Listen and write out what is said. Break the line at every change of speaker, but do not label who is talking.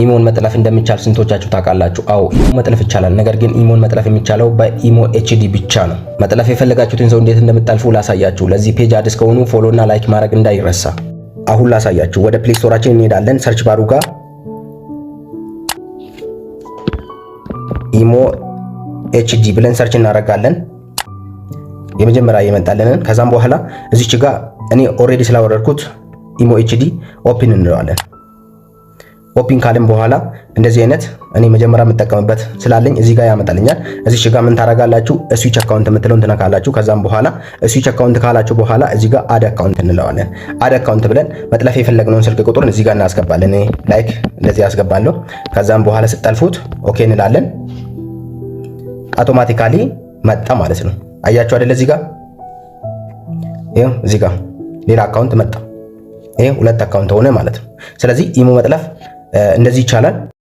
ኢሞን መጥለፍ እንደሚቻል ስንቶቻችሁ ታውቃላችሁ? አዎ፣ ኢሞ መጥለፍ ይቻላል። ነገር ግን ኢሞን መጥለፍ የሚቻለው በኢሞ HD ብቻ ነው። መጥለፍ የፈለጋችሁትን ሰው እንዴት እንደምትጠልፉ ላሳያችሁ። ለዚህ page አዲስ ከሆኑ follow እና like ማድረግ እንዳይረሳ። አሁን ላሳያችሁ። ወደ Play Store ኣችን እንሄዳለን። Search bar ኡ ጋር ኢሞ HD ብለን search እናደርጋለን። የመጀመሪያ የመጣልንን፣ ከዛም በኋላ እዚች ጋር እኔ already ስላወረድኩት ኢሞ HD open እንለዋለን። Open ካልን በኋላ እንደዚህ አይነት እኔ መጀመሪያ የምጠቀምበት ስላለኝ እዚህ ጋር ያመጣልኛል። እዚህ ጋር ምን ታረጋላችሁ? Switch account የምትለውን ትነካላችሁ። ከዛም በኋላ switch account ካላችሁ በኋላ እዚህ ጋር add account እንለዋለን። Add account ብለን መጥለፍ የፈለግነውን ስልክ ቁጥሩን እዚህ ጋር እናስገባለን። እኔ like እንደዚህ ያስገባለሁ። ከዛም በኋላ ስጠልፉት okay እንላለን። Automatically መጣ ማለት ነው። አያችሁ አይደለ? እዚህ ጋር ይኸው እዚህ ጋር ሌላ account መጣ። ይሄ ሁለት account ሆነ ማለት ነው። ስለዚህ ኢሞ መጥለፍ እንደዚህ ይቻላል።